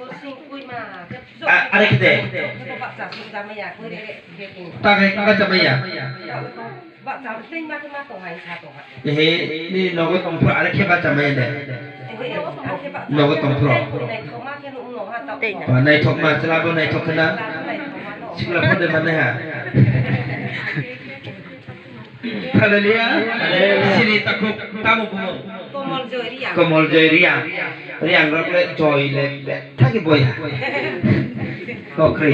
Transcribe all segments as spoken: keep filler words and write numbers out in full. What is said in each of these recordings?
A-, are khe de. Ta khe ka jamaya. Ehe, ni nogo tongphro are khe ba jamaya de. Nogo tongphro. Ba naithok ma, chwla bo naithok khna. Sikla phone mane ha. Hallelujah. Sini takhuk tamo bumo. Komol Joy Riang. Komol Joy Riang. Riang rok le Joy le le thagi boya. Kokri.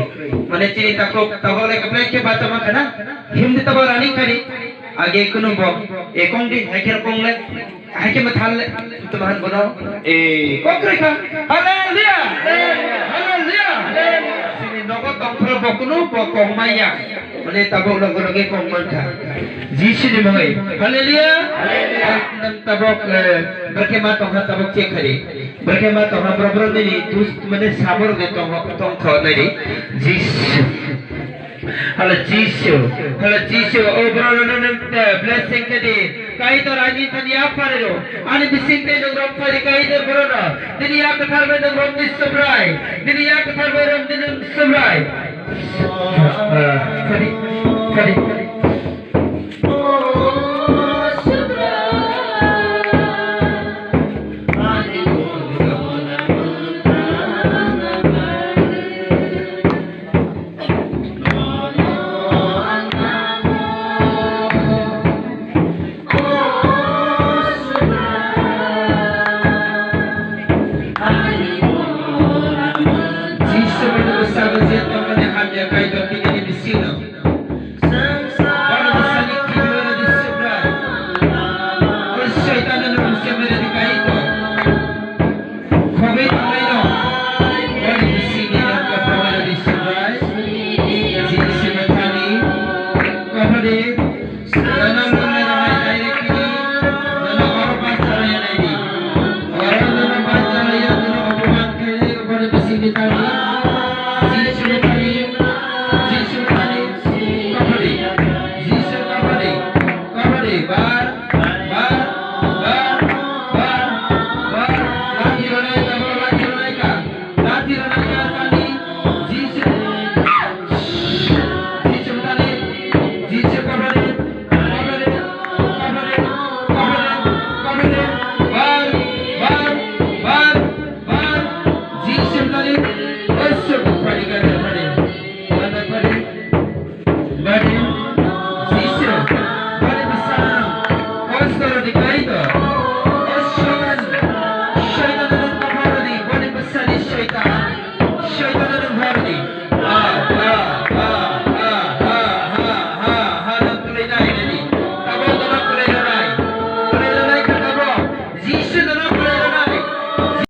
Mane sini takhuk tabo le kaple ke bacha ma kana. Hindi tabo rani kari. Age kunu bo ekong di haikher kong le. Hai khe mathal tuma han bono. Eh, kokre kha. Hallelujah. Hallelujah. Sini nogo tongphro bo kunu bo kongmaya. Mane tabok nogo nogo kongman kha. Jisu ni mungwi. Hallelujah. Nang tabok, eh, berke ma tongha tabok check khari. Berke ma tongha bro bro nini dus mane sabor ge tong tong kho nai di. Jisu. Hala Jisu, hala Jisu, o bro no no no blessing kadi. Kaitor ani thani ya pharero, ani bising te nong rom phari Kaitor bro no. Dini ya kathar bai nong rom ni subrai, dini ya kathar bai rom ni nong subrai. Ah, kadi, kadi. Khogwi tongnaino, boni bisingni nokha phogwi rwdi Subrai, Jisu Mathani, Kohori, nono mwnai rwnai direct kini, nono oro bachalaina naidi. Oro nono bachalaio, nono opoman khainai, boni bisingni thani, Jisu Mathani, Jisu Mathani, Kohori, Jisu Kohori, Kohori, bar, Bar, bar, bar, bar. Lathi rwnai ka, bro, lathi rwnai ka. Lathi rwnai ka, tani. Jisu. Jisu tani. Jisu kabari. Kabari, kabari, kabari, kabari. Bar, bar, bar, bar. Jisu tani. Osu, pari, pari, pari. Pari, pari. Pari.